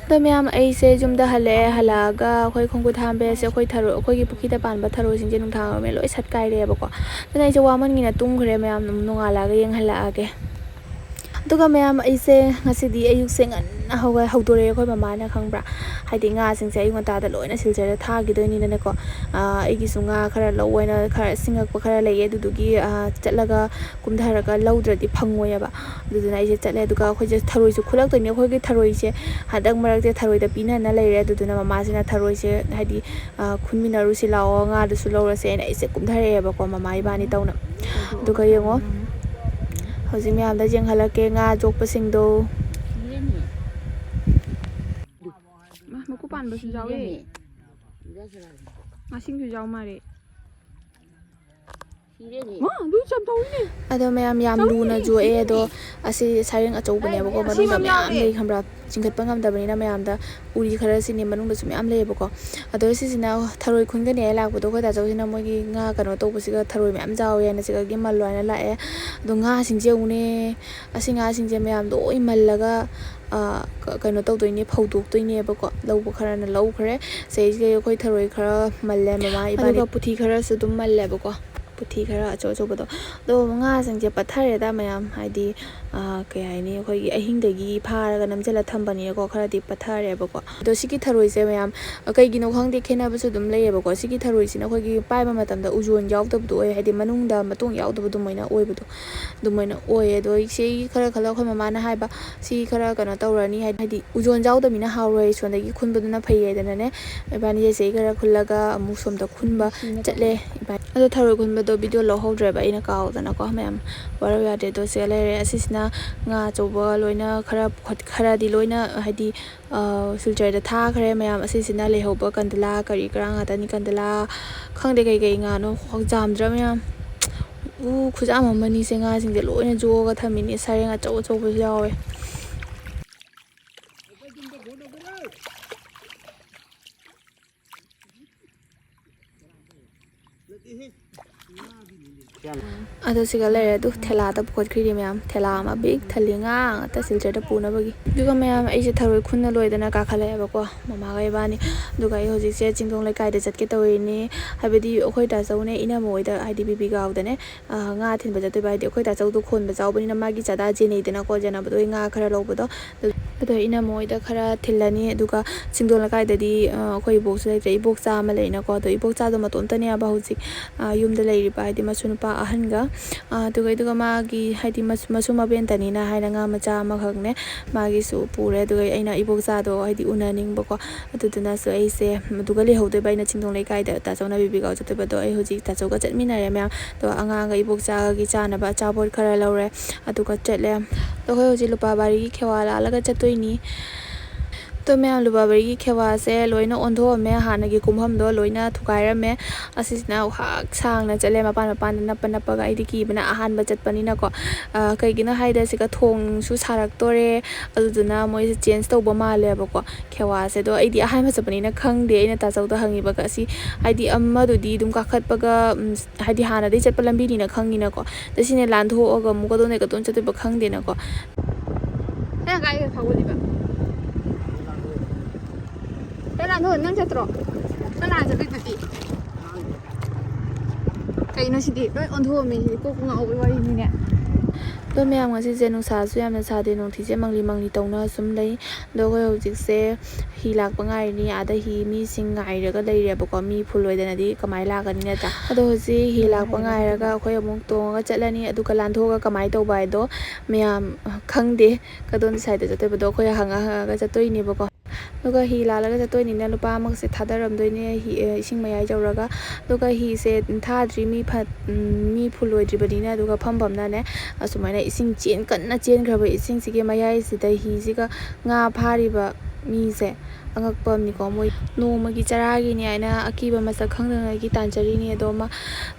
ꯑꯗꯣ ꯃꯌꯥꯝ, ꯑꯩꯁꯦ ꯌꯨꯝꯗ ꯍꯜꯂꯛꯑꯦ꯫ ꯍꯜꯂꯛꯑꯒ ꯑꯩꯈꯣꯏ ꯈꯣꯡꯀꯨꯠ ꯍꯥꯝꯕꯦ ꯑꯁꯦ, ꯑꯩꯈꯣꯏ ꯊꯔꯣ-, ꯑꯩꯈꯣꯏꯒꯤ ꯄꯨꯈ꯭ꯔꯤꯗ ꯄꯥꯟꯕ ꯊꯔꯣꯏꯁꯤꯡꯁꯦ ꯅꯨꯡꯗꯥꯡ ꯑꯣꯏꯔꯝꯃꯦ ꯂꯣꯏ ꯁꯠꯀꯥꯏꯔꯦꯕꯀꯣ꯫ ꯑꯗꯨꯅ ꯑꯩꯁꯦ ꯋꯥꯃꯟꯒꯤꯅ ꯇꯨꯝꯈ꯭ꯔꯦ ꯃꯌꯥꯝ, ꯅꯣꯡꯉꯥꯜꯂꯛꯑꯒ ꯌꯦꯡꯍꯜꯂꯛꯑꯒꯦ꯫ ꯑꯗꯨꯒ ꯃꯌꯥꯝ, ꯑꯩꯁꯦ ꯉꯁꯤꯗꯤ ꯑꯌꯨꯛꯁꯦ ꯉꯟꯅ ꯍꯧꯒ-, ꯍꯧꯗꯣꯔꯛꯑꯦ ꯑꯩꯈꯣꯏ ꯃꯃꯥꯅ, ꯈꯪꯕ꯭ꯔꯥ? ꯍꯥꯏꯗꯤ ꯉꯥꯁꯤꯡꯁꯦ ꯑꯌꯨꯛ ꯉꯟꯇꯥꯗ ꯂꯣꯏꯅ ꯁꯤꯜꯆꯔꯗ ꯊꯥꯈꯤꯗꯣꯏꯅꯤꯅꯅꯦꯀꯣ꯫ ꯑꯥ, ꯑꯩꯒꯤꯁꯨ ꯉꯥ ꯈꯔ ꯂꯧ ꯑꯣꯏꯅ ꯈꯔ ꯁꯤꯡꯉꯛꯄ ꯈꯔ ꯂꯩꯌꯦ, ꯑꯗꯨꯗꯨꯒꯤ, ꯑꯥ, ꯆꯠꯂꯒ ꯀꯨꯝꯊꯔꯒ ꯂꯧꯗ꯭ꯔꯗꯤ ꯐꯪꯉꯣꯏꯑꯕ꯫ ꯑꯗꯨꯗꯨꯅ ꯑꯩꯁꯦ ꯆꯠꯂꯦ꯫ ꯑꯗꯨꯒ ꯑꯩꯈꯣꯏꯁꯦ ꯊꯔꯣꯏꯁꯨ ꯈꯨꯠꯂꯛꯇꯣꯏꯅꯤ꯫ ꯑꯩꯈꯣꯏꯒꯤ ꯊꯔꯣꯏꯁꯦ ꯍꯟꯗꯛ ꯃꯔꯛꯁꯦ ꯊꯔꯣꯏꯗ ꯄꯤꯅꯅ ꯂꯩꯔꯦ꯫ ꯑꯗꯨꯗꯨꯅ ꯃꯃꯥꯁꯤꯅ ꯊꯔꯣꯏꯁꯦ, ꯍꯥꯏꯗꯤ, ꯑ, "ꯈꯨꯟꯃꯤꯟꯅꯔꯨꯁꯤ ꯂꯥꯛꯑꯣ, ꯉꯥꯗꯨꯁꯨ ꯂꯧꯔꯁꯦꯅ" ꯑꯩꯁꯦ ꯀꯨꯝꯊꯔꯛꯑꯦꯕꯀꯣ, ꯃꯃꯥ ꯏꯕꯥꯅꯤ ꯇꯧꯅ꯫ ꯑꯗꯨꯒ ꯌꯦꯡꯉꯣ, ꯍꯧꯖꯤꯛ ꯃꯌꯥꯝꯗ ꯌꯦꯡꯍꯜꯂꯛꯀꯦ ꯉꯥ ꯌꯣꯛꯄꯁꯤꯡꯗꯣ꯫ ꯃꯥ, ꯃꯀꯨ ꯄꯥꯟꯕꯁꯨ ꯌꯥꯎꯋꯦ꯫ ꯉꯥꯁꯤꯡꯁꯨ ꯌꯥꯎ ꯃꯥꯜꯂꯦ꯫ ꯃꯥ, ꯑꯗꯨ ꯌꯥꯝ ꯇꯧꯋꯤꯅꯦ꯫ ꯑꯗꯣ ꯃꯌꯥꯝ, ꯌꯥꯝ ꯂꯨꯅ ꯌꯣꯛꯑꯦ꯫ ꯑꯗꯣ ꯑꯁꯤ ꯁꯔꯦꯡ ꯑꯆꯧꯕꯅꯦꯕꯀꯣ, ꯃꯅꯨꯡꯗ ꯃꯌꯥꯝ ꯂꯩ, ꯈꯪꯕ꯭ꯔꯥ? ꯆꯤꯡꯈꯠꯄ ꯉꯝꯗꯕꯅꯤꯅ ꯃꯌꯥꯝꯗ ꯎꯔꯤ ꯈꯔ ꯁꯤꯅꯦ, ꯃꯅꯨꯡꯗꯁꯨ ꯃꯌꯥꯝ ꯂꯩꯌꯦꯕꯀꯣ꯫ ꯑꯗꯣ ꯁꯤꯁꯤꯅ ꯊꯔꯣꯏ ꯈꯨꯟꯒꯅꯤ ꯍꯥꯏꯅ ꯂꯥꯛꯄꯗꯣ, ꯑꯩꯈꯣꯏ ꯗꯥꯆꯧꯁꯤꯅ ꯃꯣꯏꯒꯤ ꯉꯥ ꯀꯩꯅꯣ ꯇꯧꯕꯁꯤꯒ ꯊꯔꯣꯏ ꯃꯌꯥꯝ ꯆꯥꯎꯋꯦ ꯍꯥꯏꯅ ꯁꯤꯗꯒꯤ ꯃꯜꯂꯣ ꯍꯥꯏꯅ ꯂꯥꯛꯑꯦ꯫ ꯑꯗꯣ ꯉꯥꯁꯤꯡꯁꯦ ꯌꯦꯡꯉꯨꯅꯦ, ꯑꯁꯤ ꯉꯥꯁꯤꯡꯁꯦ ꯃꯌꯥꯝ ꯂꯣꯏ ꯃꯜꯂꯒ, ꯑ, ꯀ-, ꯀꯩꯅꯣ ꯇꯧꯗꯣꯏꯅꯦ, ꯐꯧꯗꯣꯛꯇꯣꯏꯅꯦꯕꯀꯣ꯫ ꯂꯧꯕ ꯈꯔꯅ ꯂꯧꯈ꯭ꯔꯦ꯫ ꯁꯤꯗꯩꯁꯤꯗ ꯑꯩꯈꯣꯏ ꯊꯔꯣꯏ ꯈꯔ ꯃꯜꯂꯦ ꯃꯃꯥ ꯏꯕꯥꯅꯤ꯫ ꯑꯗꯨꯒ ꯄꯨꯊꯤ ꯈꯔꯁꯨ ꯑꯗꯨꯝ ꯃꯜꯂꯦꯕꯀꯣ꯫ ꯄꯨꯊꯤ ꯈꯔ ꯑꯆꯧ ꯑꯆꯧꯕꯗꯣ꯫ ꯑꯗꯣ ꯉꯥꯁꯤꯡꯁꯦ ꯄꯠꯊꯔꯦꯗ ꯃꯌꯥꯝ, ꯍꯥꯏꯗꯤ, ꯑ, ꯀꯩ ꯍꯥꯏꯅꯤ, ꯑꯩꯈꯣꯏꯒꯤ ꯑꯍꯤꯡꯗꯒꯤ ꯐꯥꯔꯒ ꯅꯝꯁꯤꯜꯂ ꯊꯝꯕꯅꯤꯅꯀꯣ, ꯈꯔꯗꯤ ꯄꯠꯊꯔꯦꯕꯀꯣ꯫ ꯑꯗꯣ ꯁꯤꯒꯤ ꯊꯔꯣꯏꯁꯦ ꯃꯌꯥꯝ, ꯑ, ꯀꯩꯒꯤꯅꯣ ꯈꯪꯗꯦ, ꯈꯦꯠꯅꯕꯁꯨ ꯑꯗꯨꯝ ꯂꯩꯌꯦꯕꯀꯣ꯫ ꯁꯤꯒꯤ ꯊꯔꯣꯏꯁꯤꯅ ꯑꯩꯈꯣꯏꯒꯤ ꯄꯥꯏꯕ ꯃꯇꯝꯗ ꯎꯖꯣꯟ ꯌꯥꯎꯗꯕꯗꯣ ꯑꯣꯏ, ꯍꯥꯏꯗꯤ ꯃꯅꯨꯡꯗ ꯃꯇꯣꯡ ꯌꯥꯎꯗꯕ ꯑꯗꯨꯃꯥꯏꯅ ꯑꯣꯏꯕꯗꯣ꯫ ꯑꯗꯨꯃꯥꯏꯅ ꯑꯣꯏꯌꯦ꯫ ꯑꯗꯣ ꯏꯆꯦꯒꯤ ꯈꯔ ꯈꯜꯂꯣ, ꯑꯩꯈꯣꯏ ꯃꯃꯥꯅ ꯍꯥꯏꯕ, "ꯁꯤ ꯈꯔ ꯀꯩꯅꯣ ꯇꯧꯔꯅꯤ, ꯍꯥꯏꯗꯤ, ꯍꯥꯏꯗꯤ ꯎꯖꯣꯟ ꯌꯥꯎꯗꯕꯅꯤꯅ ꯍꯥꯎꯔꯣꯏ, ꯁꯣꯝꯗꯒꯤ ꯈꯨꯟꯕꯗꯨꯅ ꯐꯩ" ꯍꯥꯏꯗꯅꯅꯦ, ꯏꯕꯥꯅꯤꯁꯦ ꯆꯦ ꯈꯔ ꯈꯨꯜꯂꯒ ꯑꯃꯨꯛ ꯁꯣꯝꯗ ꯈꯨꯟꯕ ꯆꯠꯂꯦ ꯏꯕꯥꯅꯤ꯫ ꯑꯗꯣ ꯊꯔꯣꯏ ꯈꯨꯟꯕꯗꯣ ꯚꯤꯗꯤꯑꯣ ꯂꯧꯍꯧꯗ꯭ꯔꯦꯕ ꯑꯩꯅ ꯀꯥꯎꯗꯅꯀꯣ, ꯃꯌꯥꯝ ꯋꯥꯔꯧ ꯌꯥꯗꯦ꯫ ꯑꯗꯣ ꯁꯤꯗ ꯂꯩꯔꯦ꯫ ꯑꯁꯤꯁꯤꯅ ꯉꯥ ꯑꯆꯧꯕ ꯂꯣꯏꯅ ꯈꯔ ꯄꯨꯈꯠ-, ꯈꯔꯗꯤ ꯂꯣꯏꯅ, ꯍꯥꯏꯗꯤ, ꯑ, ꯁꯤꯜꯆꯔꯗ ꯊꯥꯈ꯭ꯔꯦ ꯃꯌꯥꯝ꯫ ꯑꯁꯤꯁꯤꯅ ꯂꯩꯍꯧꯕ ꯀꯟꯗꯂꯥ ꯀꯔꯤ ꯀꯔꯥ ꯉꯥꯛꯇꯅꯤ꯫ ꯀꯟꯗꯂꯥ ꯈꯪꯗꯦ ꯀꯩ ꯀꯩ ꯉꯥꯅꯣ, ꯈ꯭ꯋꯥꯡꯖꯥꯝꯗ꯭ꯔꯥ ꯃꯌꯥꯝ꯫ ꯎ ꯈꯨꯖꯥꯝ ꯑꯃꯅꯤ꯫ ꯁꯦ ꯉꯥꯁꯤꯡꯁꯦ ꯂꯣꯏꯅ ꯌꯣꯛꯑꯒ ꯊꯝꯃꯤꯅꯦ꯫ ꯁꯔꯦꯡ ꯑꯆꯧ ꯑꯆꯧꯕꯁꯨ ꯌꯥꯎꯋꯦ꯫ ꯑꯗꯣ ꯁꯤꯒ ꯂꯩꯔꯦ꯫ ꯑꯗꯨ ꯊꯦꯂꯥꯗ ꯄꯨꯈꯠꯈ꯭ꯔꯤꯅꯦ ꯃꯌꯥꯝ꯫ ꯊꯦꯂꯥ ꯑꯃ ꯕꯤꯛ ꯊꯜꯂꯤ ꯉꯥ ꯉꯥꯛꯇ ꯁꯤꯜꯆꯔꯗ ꯄꯨꯅꯕꯒꯤ꯫ ꯑꯗꯨꯒ ꯃꯌꯥꯝ, ꯑꯩꯁꯦ ꯊꯔꯣꯏ ꯈꯨꯟꯅ ꯂꯣꯏꯗꯅ ꯀꯥꯈꯠꯂꯛꯑꯦꯕꯀꯣ, ꯃꯃꯥꯒ ꯏꯕꯥꯅꯤ꯫ ꯑꯗꯨꯒ ꯑꯩ ꯍꯧꯖꯤꯛꯁꯦ ꯆꯤꯡꯗꯣꯡ ꯂꯩꯀꯥꯏꯗ ꯆꯠꯀꯦ ꯇꯧꯔꯤꯅꯤ꯫ ꯍꯥꯏꯕꯗꯤ ꯑꯩꯈꯣꯏ ꯗꯥꯆꯧꯅꯦ, ꯏꯅꯝꯃ ꯍꯣꯏꯗ, ꯍꯥꯏꯗꯤ ꯕꯤꯕꯤꯒꯥꯎꯗꯅꯦ, ꯑ, ꯉꯥ ꯊꯤꯟꯕ ꯆꯠꯇꯣꯏꯕ꯫ ꯍꯥꯏꯗꯤ ꯑꯩꯈꯣꯏ ꯗꯥꯆꯧꯗꯣ ꯈꯣꯟꯕ ꯆꯥꯎꯕꯅꯤꯅ ꯃꯥꯒꯤ ꯆꯥꯗꯥ ꯌꯦꯟꯅꯩꯗꯅꯀꯣ, ꯌꯦꯟꯅꯕꯗꯣ ꯑꯩ ꯉꯥ ꯈꯔ ꯂꯧꯕꯗꯣ꯫ ꯑꯗꯣ ꯏꯅꯝꯃ ꯍꯣꯏꯗ ꯈꯔ ꯊꯤꯜꯂꯅꯤ꯫ ꯑꯗꯨꯒ ꯆꯤꯡꯗꯣꯟ ꯂꯩꯀꯥꯏꯗꯗꯤ, ꯑ, ꯑꯩꯈꯣꯏ ꯏꯕꯣꯛꯁꯨ ꯂꯩꯇ꯭ꯔꯦ, ꯏꯕꯣꯛꯆꯥ ꯑꯃ ꯂꯩꯅꯀꯣ꯫ ꯑꯗꯣ ꯏꯕꯣꯛꯆꯥꯗꯣ ꯃꯇꯣꯝꯇꯅꯦꯕ ꯍꯧꯖꯤꯛ, ꯑ, ꯌꯨꯝꯗ ꯂꯩꯔꯤꯕ, ꯍꯥꯏꯗꯤ ꯃꯁꯨ ꯅꯨꯄꯥ ꯑꯍꯟꯒ꯫ ꯑ, ꯑꯗꯨꯒ, ꯑꯗꯨꯒ ꯃꯥꯒꯤ, ꯍꯥꯏꯗꯤ ꯃꯁꯨ, ꯃꯁꯨ ꯃꯕꯦꯟꯇꯅꯤꯅ ꯍꯥꯏꯅ ꯉꯥ ꯃꯆꯥ ꯑꯃꯈꯛꯅꯦ, ꯃꯥꯒꯤꯁꯨ ꯄꯨꯔꯦ꯫ ꯑꯗꯨꯒ ꯑꯩꯅ ꯏꯕꯣꯛꯆꯥꯗꯣ, ꯍꯥꯏꯗꯤ, ꯎꯅꯅꯤꯡꯕꯀꯣ꯫ ꯑꯗꯨꯗꯨꯅꯁꯨ ꯑꯩꯁꯦ ꯑꯗꯨꯒ ꯂꯩꯍꯧꯗꯣꯏꯕ, ꯑꯩꯅ ꯆꯤꯡꯗꯣꯡ ꯂꯩꯀꯥꯏꯗ ꯇꯥꯆꯧꯅ ꯕꯤꯕꯤꯒꯥꯎ ꯆꯠꯇꯣꯏꯕ꯫ ꯑꯗꯣ ꯑꯩ ꯍꯧꯖꯤꯛ ꯇꯥꯆꯧꯒ ꯆꯠꯃꯤꯟꯅꯔꯦ ꯃꯌꯥꯝ꯫ ꯑꯗꯣ ꯑꯉꯥꯡꯒ ꯏꯕꯣꯛꯆꯥꯒꯤ ꯆꯥꯅꯕ ꯑꯆꯥꯄꯣꯠ ꯈꯔ ꯂꯧꯔꯦ, ꯑꯗꯨꯒ ꯆꯠꯂꯦ꯫ ꯑꯗꯣ ꯑꯩꯈꯣꯏ ꯍꯧꯖꯤꯛ ꯂꯨꯄꯥ ꯕꯥꯔꯤꯒꯤ ꯈꯦꯋꯥ ꯂꯥꯜꯂꯒ ꯆꯠꯇꯣꯏꯅꯤ꯫ ꯑꯗꯣ ꯃꯌꯥꯝ, ꯂꯨꯄꯥ ꯃꯔꯤꯒꯤ ꯈꯦꯋꯥꯁꯦ ꯂꯣꯏꯅ ꯑꯣꯟꯊꯣꯛꯑꯝꯃꯦ, ꯍꯥꯟꯅꯒꯤ ꯀꯨꯝꯐꯝꯗꯣ ꯂꯣꯏꯅ ꯊꯨꯒꯥꯏꯔꯝꯃꯦ꯫ ꯑꯁꯤꯁꯤꯅ ꯍꯥꯛ ꯁꯥꯡꯅ ꯆꯠꯂꯦ, ꯃꯄꯥꯟ ꯃꯄꯥꯟꯗ ꯅꯞꯄ ꯅꯞꯄꯒ꯫ ꯑꯩꯗꯤ ꯀꯤꯕꯅ ꯑꯍꯥꯟꯕ ꯆꯠꯄꯅꯤꯅꯀꯣ꯫ ꯑ, ꯀꯩꯒꯤꯅꯣ ꯍꯥꯏꯗꯤ ꯑꯁꯤꯒ ꯊꯣꯡꯁꯨ ꯁꯥꯔꯛꯇꯣꯔꯦ, ꯑꯗꯨꯗꯨꯅ ꯃꯣꯏꯁꯦ ꯆꯦꯟꯖ ꯇꯧꯕ ꯃꯥꯜꯂꯦꯕꯀꯣ ꯈꯦꯋꯥꯁꯦ꯫ ꯑꯗꯣ ꯑꯩꯗꯤ ꯑꯍꯥꯟꯕ ꯆꯠꯄꯅꯤꯅ ꯈꯪꯗꯦ, ꯑꯩꯅ ꯇꯥꯆꯧꯗ ꯍꯪꯉꯤꯕꯒ꯫ ꯑꯁꯤ ꯍꯥꯏꯗꯤ ꯑꯃꯗꯨꯗꯤ ꯑꯗꯨꯝ ꯀꯥꯈꯠꯄꯒ, ꯎꯝ, ꯍꯥꯏꯗꯤ ꯍꯥꯟꯅꯗꯩ ꯆꯠꯄ ꯂꯝꯕꯤꯅꯤꯅ ꯈꯪꯉꯤꯅꯀꯣ꯫ ꯑꯗ ꯁꯤꯅꯦ ꯂꯥꯟꯊꯣꯛꯑꯒ ꯑꯃꯨꯛ ꯀꯗꯣꯝꯗꯩ ꯀꯗꯣꯝ ꯆꯠꯇꯣꯏꯕ ꯈꯪꯗꯦꯅꯀꯣ꯫ ꯅꯪ ꯀꯥꯏꯗ ꯊꯧꯒꯠꯂꯤꯕ? ꯀꯩ ꯂꯥꯟꯊꯣꯛ-, ꯅꯪ ꯆꯠꯇ꯭ꯔꯣ? ꯅꯪ ꯅꯍꯥꯟ ꯆꯠꯂꯤꯗꯨꯗꯤ? ꯀꯩꯅꯣ ꯁꯤꯗꯤ? ꯂꯣꯏ ꯑꯣꯟꯊꯣꯛꯑꯝꯃꯦ ꯁꯤꯗꯤ꯫ ꯀꯣꯛ ꯉꯥꯎꯕꯩ ꯋꯥꯔꯤꯅꯤꯅꯦ꯫ ꯑꯗꯣ ꯃꯌꯥꯝ, ꯉꯁꯤꯁꯦ ꯅꯨꯡꯁꯥꯁꯨ ꯌꯥꯝꯅ ꯁꯥꯗꯦ, ꯅꯨꯡꯊꯤꯁꯦ ꯃꯪꯂꯤ ꯃꯪꯂꯤ ꯇꯧꯅ ꯁꯨꯝ ꯂꯩ꯫ ꯑꯗꯣ ꯑꯩꯈꯣꯏ ꯍꯧꯖꯤꯛꯁꯦ ꯍꯤ ꯂꯥꯛꯄ ꯉꯥꯏꯔꯤꯅꯤ꯫ ꯑꯥꯗ ꯍꯤ ꯃꯤꯁꯤꯡ ꯉꯥꯏꯔꯒ ꯂꯩꯔꯦꯕꯀꯣ꯫ ꯃꯤ ꯐꯨꯜ ꯑꯣꯏꯗꯅꯗꯤ ꯀꯃꯥꯏꯅ ꯂꯥꯛꯀꯅꯤ, ꯅꯠꯇ꯭ꯔꯥ? ꯑꯗꯣ ꯍꯧꯖꯤꯛ ꯍꯤ ꯂꯥꯛꯄ ꯉꯥꯏꯔꯒ ꯑꯩꯈꯣꯏ ꯑꯃꯨꯛ ꯇꯣꯡꯉꯒ ꯆꯠꯂꯅꯤ꯫ ꯑꯗꯨꯒ ꯂꯥꯟꯊꯣꯛꯑꯒ ꯀꯃꯥꯏꯅ ꯇꯧꯕ ꯍꯥꯏꯗꯣ ꯃꯌꯥꯝ ꯈꯪꯗꯦ꯫ ꯀꯗꯣꯝ ꯁꯥꯏꯗ ꯆꯠꯇꯣꯏꯕꯗꯣ ꯑꯩꯈꯣꯏ ꯍꯪꯉ ꯍꯪꯉꯒ ꯆꯠꯇꯣꯏꯅꯦꯕꯀꯣ꯫ ꯑꯗꯨꯒ ꯍꯤ ꯂꯥꯜꯂꯒ ꯆꯠꯇꯣꯏꯅꯤꯅ ꯂꯨꯄꯥ ꯑꯃꯒꯁꯦ ꯊꯥꯗꯔꯝꯗꯣꯏꯅꯦ ꯍꯤ, ꯑ, ꯏꯁꯤꯡ ꯃꯌꯥꯏ ꯌꯧꯔꯒ꯫ ꯑꯗꯨꯒ ꯍꯤꯁꯦ ꯊꯥꯗ꯭ꯔꯤ, ꯃꯤ ꯐ-, ꯎꯝ, ꯃꯤ ꯐꯨꯜ ꯑꯣꯏꯗ꯭ꯔꯤꯕꯅꯤꯅ꯫ ꯑꯗꯨꯒ ꯐꯝ ꯐꯝꯅꯅꯦ ꯑꯁꯨꯃꯥꯏꯅ ꯏꯁꯤꯡ ꯆꯦꯟ-, ꯀꯟꯅ ꯆꯦꯟꯈ꯭ꯔꯕ ꯏꯁꯤꯡꯁꯤꯒꯤ ꯃꯌꯥꯏꯁꯤꯗ ꯍꯤꯁꯤꯒ ꯉꯥ ꯐꯥꯔꯤꯕ ꯃꯤꯁꯦ ꯑꯉꯛꯄ ꯑꯃꯅꯤꯀꯣ꯫ ꯃꯣꯏ ꯅꯣꯡꯃꯒꯤ ꯆꯔꯥꯒꯤꯅꯤ ꯍꯥꯏꯅ ꯑꯀꯤꯕ ꯃꯁꯛ ꯈꯪꯗꯅꯒꯤ ꯇꯥꯟꯖꯔꯤꯅꯤ꯫ ꯑꯗꯣ ꯃ-,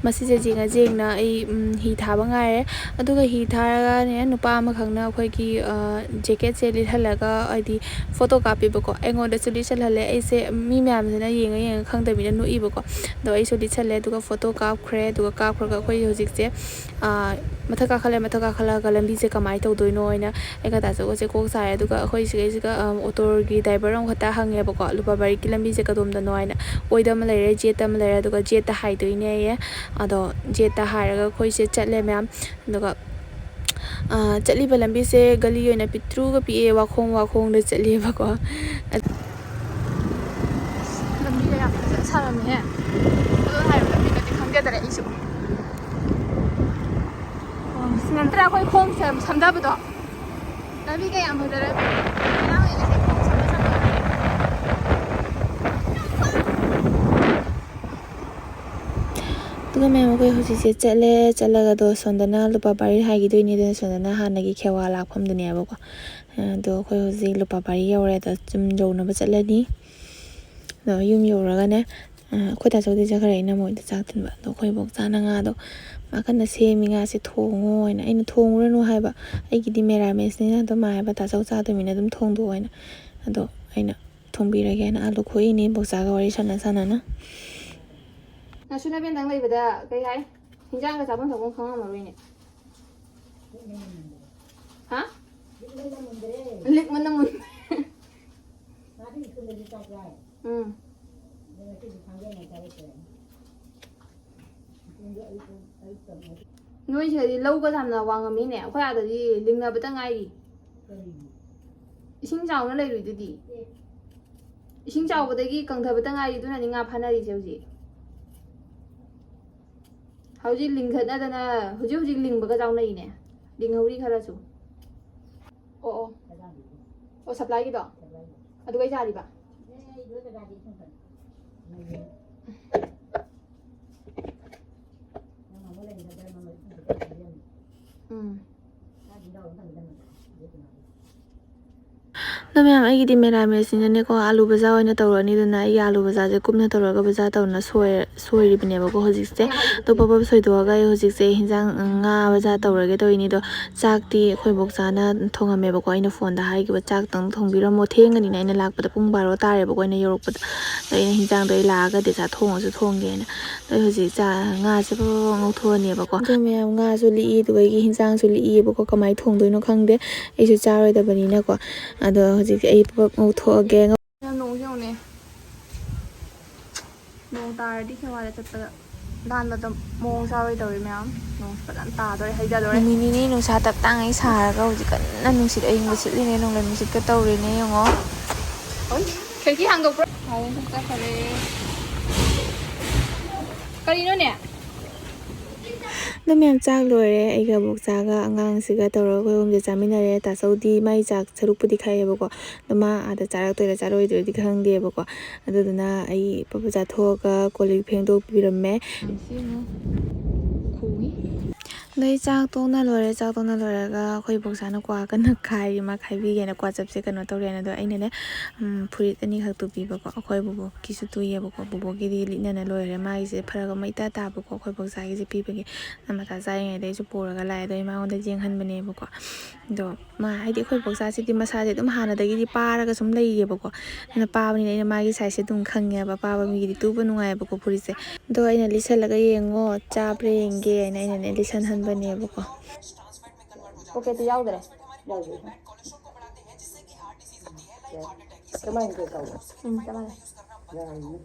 ꯃꯁꯤꯁꯦ ꯌꯦꯡꯉ ꯌꯦꯡꯅ ꯑꯩ, ꯎꯝ, ꯍꯤ ꯊꯥꯕ ꯉꯥꯏꯔꯦ꯫ ꯑꯗꯨꯒ ꯍꯤ ꯊꯥꯔꯒꯅꯦ ꯅꯨꯄꯥ ꯑꯃꯈꯛꯅ ꯑꯩꯈꯣꯏꯒꯤ, ꯑ, ꯖꯦꯀꯦꯠꯁꯦ ꯂꯤꯠꯍꯜꯂꯒ, ꯍꯥꯏꯗꯤ ꯐꯣꯇꯣ ꯀꯥꯞꯄꯦꯕꯀꯣ꯫ ꯑꯩꯉꯣꯟꯗꯁꯨ ꯂꯤꯠꯁꯜꯍꯜꯂꯦ꯫ ꯑꯩꯁꯦ ꯃꯤ ꯃꯌꯥꯝꯁꯤꯅ ꯌꯦꯡꯉ ꯌꯦꯡꯉ ꯈꯪꯗꯕꯤꯗ ꯅꯣꯛꯏꯕꯀꯣ꯫ ꯑꯗꯣ ꯑꯩꯁꯨ ꯂꯤꯠꯁꯜꯂꯦ, ꯑꯗꯨꯒ ꯐꯣꯇꯣ ꯀꯥꯞꯈ꯭ꯔꯦ꯫ ꯑꯗꯨꯒ ꯀꯥꯞꯈ꯭ꯔꯒ ꯑꯩꯈꯣꯏ ꯍꯧꯖꯤꯛꯁꯦ, ꯑ, ꯃꯊꯛ ꯀꯥꯈꯠꯂꯦ꯫ ꯃꯊꯛ ꯀꯥꯈꯠꯂꯒ ꯂꯝꯕꯤꯁꯦ ꯀꯃꯥꯏꯅ ꯇꯧꯗꯣꯏꯅꯣ ꯍꯥꯏꯅ ꯑꯩꯒ ꯇꯥꯆꯧꯒꯁꯦ ꯀꯣꯛ ꯆꯥꯏꯔꯦ꯫ ꯑꯗꯨꯒ ꯑꯩꯈꯣꯏ ꯁꯤꯒꯩꯁꯤꯒ, ꯑ, ꯑꯣꯇꯣꯒꯤ ꯗ꯭ꯔꯥꯏꯚꯔ ꯑꯃꯈꯛꯇ ꯍꯪꯉꯦꯕꯀꯣ, ꯂꯨꯄꯥ ꯃꯔꯤꯒꯤ ꯂꯝꯕꯤꯁꯦ ꯀꯗꯣꯝꯗꯅꯣ ꯍꯥꯏꯅ꯫ ꯑꯣꯏꯗ ꯑꯃ ꯂꯩꯔꯦ, ꯖꯦꯠꯇ ꯑꯃ ꯂꯩꯔꯦ, ꯑꯗꯨꯒ ꯖꯦꯠꯇ ꯍꯥꯏꯗꯣꯏꯅꯦꯌꯦ꯫ ꯑꯗꯣ ꯖꯦꯠꯇ ꯍꯥꯏꯔꯒ ꯑꯩꯈꯣꯏꯁꯦ ꯆꯠꯂꯦ ꯃꯌꯥꯝ꯫ ꯑꯗꯨꯒ, ꯑ, ꯆꯠꯂꯤꯕ ꯂꯝꯕꯤꯁꯦ ꯒꯂꯤ ꯑꯣꯏꯅ ꯄꯤꯛꯇ꯭ꯔꯨꯒ ꯄꯤꯛꯑꯦ, ꯋꯥꯈꯣꯡ ꯋꯥꯈꯣꯡꯗ ꯆꯠꯂꯦꯕꯀꯣ꯫ ꯂꯝꯕꯤꯒ ꯌꯥꯝ ꯐꯖꯅ ꯁꯥꯔꯝꯃꯦꯍꯦ꯫ ꯑꯗꯣ ꯍꯥꯏꯕ ꯂꯝꯕꯤꯒꯗꯤ ꯈꯪꯖꯗꯔꯦ ꯑꯩꯁꯨ꯫ ꯑꯣ, ꯁꯤ ꯅꯠꯇ꯭ꯔꯥ ꯑꯩꯈꯣꯏ ꯈꯣꯡ ꯁꯝ-, ꯁꯝꯊꯕꯗꯣ? ꯂꯝꯕꯤꯒ ꯌꯥꯝ ꯐꯖꯔꯦ꯫ ꯑꯉꯥꯡꯈꯩꯒꯁꯦ ꯈꯣꯡ ꯁꯝꯅ ꯁꯝꯅ ꯑꯗꯣ ꯃꯌꯥꯝ, ꯑꯩꯈꯣꯏ ꯍꯧꯖꯤꯛꯁꯦ ꯆꯠꯂꯦ꯫ ꯆꯠꯂꯒ ꯑꯗꯣ ꯁꯣꯝꯗꯅ ꯂꯨꯄꯥ ꯕꯥꯔꯤ ꯍꯥꯏꯈꯤꯗꯣꯏꯅꯦ, ꯑꯗꯨꯅ ꯁꯣꯝꯗꯅ ꯍꯥꯟꯅꯒꯤ ꯈꯦꯋꯥ ꯂꯥꯛꯐꯝꯗꯨꯅꯦꯕꯀꯣ꯫ ꯑꯗꯣ ꯑꯩꯈꯣꯏ ꯍꯧꯖꯤꯛ ꯂꯨꯄꯥ ꯕꯥꯔꯤ ꯌꯧꯔꯦ꯫ ꯑꯗꯣ ꯌꯨꯝ ꯌꯧꯅꯕ ꯆꯠꯂꯅꯤ꯫ ꯑꯗꯣ ꯌꯨꯝ ꯌꯧꯔꯒꯅꯦ, ꯑꯩꯈꯣꯏ ꯇꯥꯆꯧꯗꯤ ꯆꯠꯈ꯭ꯔꯦ, ꯏꯅꯝꯃ ꯍꯣꯏꯗ ꯆꯥꯛ ꯊꯤꯟꯕ꯫ ꯑꯗꯣ ꯑꯩꯈꯣꯏ ꯏꯕꯣꯛꯆꯥꯅ ꯉꯥꯗꯣ ꯃꯥ ꯀꯟꯅ ꯁꯦꯝꯃꯤ, "ꯉꯥꯁꯦ ꯊꯣꯡꯉꯣ" ꯍꯥꯏꯅ꯫ ꯑꯩꯅ "ꯊꯣꯡꯉꯨꯔꯅꯨ" ꯍꯥꯏꯕ, "ꯑꯩꯒꯤꯗꯤ ꯃꯦꯔꯥꯃꯦꯁꯅꯤꯅ" ꯑꯗꯨꯝ ꯃꯥ ꯍꯥꯏꯕ, "ꯇꯥꯆꯧ ꯆꯥꯗꯣꯏꯃꯤꯅ ꯑꯗꯨꯝ ꯊꯣꯡꯗꯣꯛꯑꯣ" ꯍꯥꯏꯅ꯫ ꯑꯗꯣ ꯑꯩꯅ ꯊꯣꯡꯕꯤꯔꯒꯦꯅ ꯑꯥꯂꯨ ꯈꯣꯛꯏꯅꯦ ꯏꯕꯣꯛꯆꯥꯒ ꯋꯥꯔꯤ ꯁꯥꯟꯅ ꯁꯥꯟꯅꯅ꯫ ꯉꯁꯤ ꯅꯕꯦꯟꯗꯪ ꯂꯩꯕꯗ ꯀꯩ ꯍꯥꯏ? ꯍꯤꯟꯖꯥꯡꯒ ꯆꯥꯐꯝ ꯊꯛꯐꯝ ꯈꯪꯉꯝꯃꯔꯣꯏꯅꯦ꯫ ꯍꯥ? ꯂꯤꯛꯃꯟꯅ ꯃꯨꯟ-, ꯎꯝ꯫ ꯅꯣꯏ ꯁꯤꯗꯗꯤ ꯂꯧꯒ ꯌꯥꯝꯅ ꯋꯥꯡꯉꯝꯃꯤꯅꯦ, ꯑꯩꯈꯣꯏ ꯑꯥꯗꯗꯤ ꯂꯤꯡꯅꯕꯇ ꯉꯥꯏꯔꯤ꯫ ꯏꯁꯤꯡ ꯆꯥꯎꯅ ꯂꯩꯔꯨꯏꯗꯨꯗꯤ꯫ ꯏꯁꯤꯡ ꯆꯥꯎꯕꯗꯒꯤ ꯀꯪꯊꯕꯇ ꯉꯥꯏꯔꯤ, ꯑꯗꯨꯅꯅꯤ ꯉꯥ ꯐꯥꯅꯔꯤꯁꯦ ꯍꯧꯖꯤꯛ꯫ ꯍꯧꯖꯤꯛ ꯂꯤꯡꯈꯠꯅꯗꯅ, ꯍꯧꯖꯤꯛ ꯍꯧꯖꯤꯛ ꯂꯤꯡꯕꯒ ꯌꯥꯎꯅꯩꯅꯦ꯫ ꯂꯤꯡꯍꯧꯔꯤ ꯈꯔꯁꯨ꯫ ꯑꯣ, ꯑꯣ꯫ ꯑꯣ, ꯁꯄ꯭ꯂꯥꯏꯒꯤꯗꯣ? ꯑꯗꯨ ꯀꯩ ꯆꯥꯔꯤꯕ? ꯎꯝ꯫ ꯑꯗꯣ ꯃꯌꯥꯝ, ꯑꯩꯒꯤꯗꯤ ꯃꯦꯔꯥꯃꯦꯁꯅꯤꯅꯅꯦꯀꯣ, ꯑꯥꯂꯨ ꯕꯖꯥ ꯑꯣꯏꯅ ꯇꯧꯔꯅꯤ꯫ ꯑꯗꯨꯅ ꯑꯩꯒꯤ ꯑꯥꯂꯨ ꯕꯖꯥꯁꯦ ꯀꯨꯞꯅ ꯇꯧꯔꯒ ꯕꯖꯥ ꯇꯧꯅ ꯁꯣꯏ-, ꯁꯣꯏꯔꯤꯕꯅꯦꯕꯀꯣ ꯍꯧꯖꯤꯛꯁꯦ꯫ ꯑꯗꯣ ꯄꯞ ꯄꯞ ꯁꯣꯏꯗꯣꯛꯑꯒ ꯑꯩ ꯍꯧꯖꯤꯛꯁꯦ ꯍꯤꯟꯖꯥꯡ, ꯎꯝ, ꯉꯥ ꯕꯖꯥ ꯇꯧꯔꯒꯦ ꯇꯧꯔꯤꯅꯤ꯫ ꯑꯗꯣ ꯆꯥꯛꯇꯤ ꯑꯩꯈꯣꯏ ꯕꯣꯛꯆꯥꯅ ꯊꯣꯡꯉꯝꯃꯦꯕꯀꯣ꯫ ꯑꯩꯅ ꯐꯣꯟꯗ ꯍꯥꯏꯈꯤꯕ, "ꯆꯥꯛꯇꯪ ꯊꯣꯡꯕꯤꯔꯝꯃꯣ, ꯊꯦꯡꯒꯅꯤꯅ" ꯑꯩꯅ ꯂꯥꯛꯄꯗ ꯄꯨꯡ ꯕꯥꯔꯣ ꯇꯥꯔꯦꯕꯀꯣ ꯑꯩꯅ ꯌꯧꯔꯛꯄꯗ꯫ ꯑꯗꯣ ꯑꯩꯅ ꯍꯤꯟꯖꯥꯡꯗꯣ ꯑꯩ ꯂꯥꯛꯑꯒꯗꯤ ꯆꯥꯛ ꯊꯣꯡꯉꯁꯨ ꯊꯣꯡꯒꯦꯅ꯫ ꯑꯗꯣ ꯑꯩ ꯍꯧꯖꯤꯛ ꯆꯥ-, ꯉꯥꯁꯦ ꯄ꯭ꯔꯣꯛ ꯄ꯭ꯔꯣꯛ ꯉꯧꯊꯣꯛꯑꯅꯦꯕꯀꯣ꯫ ꯑꯗꯣ ꯃꯌꯥꯝ, ꯉꯥꯁꯨ ꯂꯤꯛꯏ, ꯑꯗꯨꯒ ꯑꯩꯒꯤ ꯍꯤꯟꯖꯥꯡꯁꯨ ꯂꯤꯛꯏꯕꯀꯣ꯫ ꯀꯃꯥꯏꯅ ꯊꯣꯡꯗꯣꯏꯅꯣ ꯈꯪꯗꯦ, ꯑꯩꯁꯨ ꯆꯥꯔꯣꯏꯗꯕꯅꯤꯅꯀꯣ꯫ ꯑꯗꯣ ꯍꯧꯖꯤꯛꯇꯤ ꯑꯩ ꯄ꯭ꯔꯣꯛ ꯉꯧꯊꯣꯛꯑꯒꯦ꯫ ꯅꯣꯡꯁꯦ ꯌꯦꯡꯉꯨꯅꯦ꯫ ꯅꯣꯡ ꯇꯥꯔꯗꯤ ꯈꯦꯋꯥꯗ ꯆꯠꯄꯗ ꯂꯥꯟꯕꯗ ꯃꯑꯣꯡ ꯆꯥꯔꯣꯏ ꯇꯧꯔꯤ ꯃꯌꯥꯝ꯫ ꯅꯣꯡꯁꯦ ꯐꯖꯅ ꯇꯥꯗꯣꯔꯦ, ꯍꯩꯊꯗꯣꯔꯦ꯫ ꯅꯨꯃꯤꯠ ꯅꯤꯅꯤ ꯅꯨꯡꯁꯥ ꯇꯞ ꯇꯥꯡꯉꯩ ꯁꯥꯔꯒ ꯍꯧꯖꯤꯛ ꯀꯟꯅ ꯅꯨꯡꯁꯤꯠ ꯑꯏꯪꯕ ꯁꯤꯠꯂꯤꯅꯦ, ꯅꯣꯡꯂꯩ ꯅꯨꯡꯁꯤꯠꯀ ꯇꯧꯔꯤꯅꯦ ꯌꯦꯡꯉꯣ꯫ ꯑꯣꯏ, ꯈꯤꯔꯀꯤ ꯍꯥꯡꯗꯣꯛꯄ꯭ꯔꯣ? ꯍꯥꯡꯗꯣꯛ ꯆꯠꯈꯔꯦ꯫ ꯀꯔꯤꯅꯣꯅꯦ? ꯑꯗꯨ ꯃꯌꯥꯝ ꯆꯥꯛ ꯂꯣꯏꯔꯦ꯫ ꯑꯩꯒ ꯕꯣꯛꯆꯥꯒ ꯑꯉꯥꯡꯁꯤꯒ ꯇꯧꯔꯒ ꯑꯩꯈꯣꯏ ꯑꯍꯨꯝꯁꯦ ꯆꯥꯃꯤꯟꯅꯔꯦ꯫ ꯇꯥꯆꯧꯗꯤ ꯃꯥꯏ ꯆꯥꯛ ꯁꯔꯨꯛꯄꯨꯗꯤ ꯈꯥꯛꯑꯦꯕꯀꯣ, ꯑꯗꯣ ꯃꯥ ꯑꯥꯗ ꯆꯥꯔꯛꯇꯣꯏꯔꯥ ꯆꯥꯔꯣꯏꯗꯣꯏꯔꯗꯤ ꯈꯪꯗꯦꯕꯀꯣ꯫ ꯑꯗꯨꯗꯨꯅ ꯑꯩ ꯄꯞꯄ ꯆꯥꯊꯣꯛꯑꯒ ꯀꯣꯜ ꯂꯤꯛ ꯐꯦꯡꯗꯣꯛꯄꯤꯔꯝꯃꯦ꯫ ꯑꯗꯩ ꯆꯥꯛ ꯇꯣꯛꯅ ꯂꯣꯏꯔꯦ꯫ ꯆꯥꯛ ꯇꯣꯛꯅ ꯂꯣꯏꯔꯒ ꯑꯩꯈꯣꯏ ꯕꯣꯛꯁꯥꯅ ꯀ꯭ꯋꯥ ꯀꯟꯅ ꯈꯥꯏꯔꯤ꯫ ꯃꯥ ꯈꯥꯏꯕꯤꯒꯦꯅ ꯀ꯭ꯋꯥ ꯆꯞꯁꯦ ꯀꯩꯅꯣ ꯇꯧꯔꯦꯅ꯫ ꯑꯗꯣ ꯑꯩꯅꯅꯦ, ꯎꯝ, ꯐꯨꯔꯤꯠ ꯑꯅꯤꯈꯛ ꯇꯨꯕꯤꯕꯀꯣ꯫ ꯑꯩꯈꯣꯏ ꯕꯣꯕꯣꯛꯀꯤꯁꯨ ꯇꯨꯏꯌꯦꯕꯀꯣ꯫ ꯕꯣꯕꯣꯛꯀꯤꯗꯤ ꯂꯤꯠꯅꯅ ꯂꯣꯏꯔꯦ꯫ ꯃꯥꯒꯤꯁꯦ ꯐꯔꯛ ꯑꯃ ꯏꯇꯥ ꯇꯥꯕꯀꯣ꯫ ꯑꯩꯈꯣꯏ ꯕꯣꯛꯁꯥꯒꯤꯁꯦ ꯄꯤꯕꯒꯤ ꯅꯃꯇꯥ ꯆꯥꯔꯤꯉꯩꯗ ꯑꯩꯁꯨ ꯄꯨꯔꯒ ꯂꯥꯛꯑꯦ꯫ ꯑꯗꯣ ꯑꯩ ꯃꯉꯣꯟꯗ ꯌꯦꯡꯍꯟꯕꯅꯦꯕꯀꯣ꯫ ꯑꯗꯣ ꯃꯥ, ꯍꯥꯏꯗꯤ ꯑꯩꯈꯣꯏ ꯕꯣꯛꯁꯥꯁꯤꯗꯤ ꯃꯁꯥꯁꯦ ꯑꯗꯨꯝ ꯍꯥꯟꯅꯗꯒꯤꯗꯤ ꯄꯥꯔꯒ ꯁꯨꯝ ꯂꯩꯌꯦꯕꯀꯣ꯫ ꯑꯗꯨꯅ ꯄꯥꯕꯅꯤꯅ ꯑꯩꯅ ꯃꯥꯒꯤ ꯁꯥꯏꯖꯁꯦ ꯑꯗꯨꯝ ꯈꯪꯉꯦꯕ꯫ ꯄꯥꯕ ꯃꯤꯒꯤꯗꯤ ꯇꯨꯕ ꯅꯨꯡꯉꯥꯏꯌꯦꯕꯀꯣ ꯐꯨꯔꯤꯠꯁꯦ꯫ ꯑꯗꯣ ꯑꯩꯅ ꯂꯤꯠꯁꯜꯂꯒ ꯌꯦꯡꯉꯣ, ꯆꯥꯕ꯭ꯔꯥ ꯌꯦꯡꯒꯦ ꯍꯥꯏꯅ ꯑꯩꯅꯅꯦ ꯂꯤꯠꯁꯟꯍꯟꯕꯅꯦꯕꯀꯣ꯫ ꯄꯣꯀꯦꯠꯇꯤ ꯌꯥꯎꯗ꯭ꯔꯦ? ꯌꯥꯎꯗꯦ꯫ ꯀꯃꯥꯏꯅ ꯀꯩ ꯇꯧꯕ? ꯎꯝ, ꯆꯞ ꯃꯥꯟꯅꯩ꯫ ꯌꯥꯔꯤꯅꯦ꯫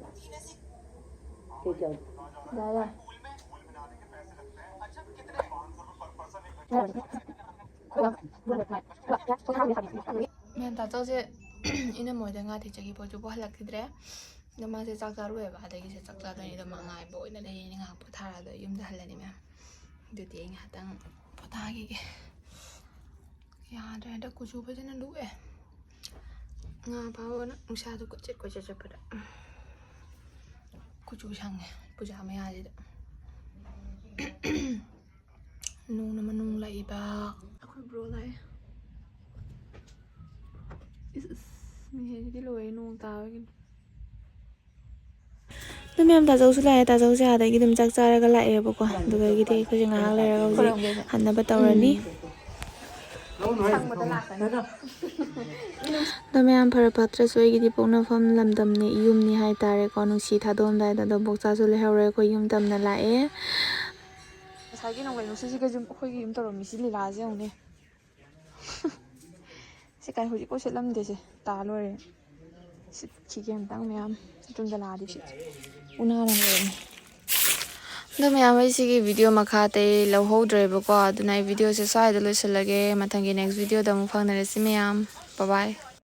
ꯀꯩ ꯀꯌꯥ? ꯌꯥꯔꯦ, ꯌꯥꯔꯦ꯫ ꯃꯦꯝ ꯇꯥꯇꯣꯁꯦ ꯏꯅꯝꯃ ꯍꯣꯏꯗ ꯉꯥ ꯊꯤꯟ ꯆꯠꯈꯤꯕ ꯍꯧꯖꯤꯛꯐꯥꯎ ꯍꯜꯂꯛꯈꯤꯗ꯭ꯔꯦ꯫ ꯑꯗꯣ ꯃꯥꯁꯦ ꯆꯥꯛ ꯆꯥꯔꯨꯏꯕ, ꯑꯗꯒꯤꯁꯦ ꯆꯥꯛ ꯆꯥꯗꯣꯏꯅꯦ꯫ ꯑꯗꯣ ꯃꯥ ꯉꯥꯏꯕ ꯑꯣꯏꯅ ꯂꯩꯔꯤꯅꯦ꯫ ꯉꯥꯏꯍꯥꯛ ꯄꯣꯊꯥꯔꯒ ꯌꯨꯝꯗ ꯍꯜꯂꯅꯤ ꯃꯦꯝ꯫ ꯑꯗꯨꯗꯤ ꯑꯩ ꯉꯥꯏꯍꯥꯛꯇꯪ ꯄꯣꯊꯥꯈꯤꯒꯦ꯫ ꯌꯥꯗ꯭ꯔꯦ, ꯍꯟꯗꯛ ꯀꯨꯆꯨ ꯐꯖꯅ ꯂꯨꯛꯑꯦ꯫ ꯉꯥ ꯐꯥꯕꯅ ꯅꯨꯡꯁꯥꯗ ꯀꯣꯏꯆꯠ ꯀꯣꯏꯆꯠ ꯆꯠꯄꯗ ꯀꯨꯆꯨ ꯁꯪꯉꯦ ꯄꯨꯖꯥ ꯃꯌꯥꯁꯤꯗ꯫ ꯅꯣꯡꯅ ꯃꯅꯨꯡ ꯂꯥꯛꯏꯕ꯫ ꯑꯩꯈꯣꯏ ꯕ꯭ꯔꯣ ꯂꯥꯛꯑꯦ꯫ ꯏꯁ, ꯏꯁ, ꯃꯤꯡꯁꯦꯟꯁꯤꯗꯤ ꯂꯣꯏꯔꯦ ꯅꯣꯡ ꯇꯥꯕꯒꯤ꯫ ꯑꯗꯨ ꯃꯌꯥꯝ ꯇꯥꯖꯧꯁꯨ ꯂꯥꯛꯑꯦ꯫ ꯇꯥꯖꯧꯁꯦ ꯑꯥꯗꯒꯤ ꯑꯗꯨꯝ ꯆꯥꯛ ꯆꯥꯔꯒ ꯂꯥꯛꯑꯦꯕꯀꯣ꯫ ꯑꯗꯨꯗꯒꯤꯗꯤ ꯑꯩꯈꯣꯏꯁꯦ ꯉꯥꯏꯍꯥꯛ ꯂꯩꯔꯒ ꯍꯧꯖꯤꯛ ꯈꯨꯔꯨꯝꯒꯦꯁꯦ꯫ ꯍꯟꯅꯕ ꯇꯧꯔꯅꯤ꯫ ꯎꯝ꯫ ꯁꯪꯕꯗ ꯂꯥꯛꯀꯅꯤ꯫ ꯑꯗꯣ ꯃꯌꯥꯝ ꯐꯔ ꯐꯠꯇ꯭ꯔꯁꯨ ꯑꯩꯒꯤꯗꯤ ꯄꯣꯛꯅꯐꯝ ꯂꯝꯗꯝꯅꯤ, ꯌꯨꯝꯅꯤ ꯍꯥꯏꯇꯥꯔꯦꯀꯣ꯫ ꯅꯨꯡꯁꯤ ꯊꯥꯗꯣꯛꯑꯝꯗꯥꯏꯗ ꯑꯗꯣ ꯕꯣꯛꯆꯥꯁꯨ ꯂꯩꯍꯧꯔꯦ꯫ ꯑꯩꯈꯣꯏ ꯌꯨꯝ ꯇꯝꯅ ꯂꯥꯛꯑꯦ꯫ ꯉꯁꯥꯏꯒꯤ ꯅꯣꯡꯂꯩ ꯅꯨꯡꯁꯤꯠꯁꯤꯒꯁꯨ ꯑꯩꯈꯣꯏꯒꯤ ꯌꯨꯝ ꯇꯧꯔꯝꯃꯤꯁꯤ ꯂꯤꯂꯥꯁꯦ ꯌꯦꯡꯉꯨꯅꯦ꯫ ꯁꯤ ꯀꯥꯏ ꯍꯧꯖꯤꯛꯐꯥꯎ ꯁꯤꯠꯂꯝꯗꯦꯁꯦ, ꯇꯥ ꯂꯣꯏꯔꯦ꯫ ꯁꯤꯠꯈꯤꯒꯦ ꯑꯝꯇꯪ ꯃꯌꯥꯝ, ꯆꯨꯝꯗ ꯂꯥꯛꯑꯗꯤ ꯁꯤꯠꯁꯦ꯫ ꯎꯅꯥꯅ ꯂꯣꯏꯔꯦ꯫ ꯑꯗꯣ ꯃꯌꯥꯝ, ꯑꯩ ꯁꯤꯒꯤ ꯚꯤꯗꯤꯑꯣ ꯃꯈꯥ ꯑꯇꯩ ꯂꯧꯍꯧꯗ꯭ꯔꯦꯕꯀꯣ, ꯑꯗꯨꯅ ꯑꯩ ꯚꯤꯗꯤꯑꯣꯁꯦ ꯁ꯭ꯋꯥꯏꯗ ꯂꯣꯏꯁꯤꯜꯂꯒꯦ꯫ ꯃꯊꯪꯒꯤ ꯅꯦꯛꯁ ꯚꯤꯗꯤꯑꯣꯗ ꯑꯃꯨꯛ ꯐꯪꯅꯔꯁꯤ ꯃꯌꯥꯝ꯫ ꯕꯥꯏ ꯕꯥꯏ꯫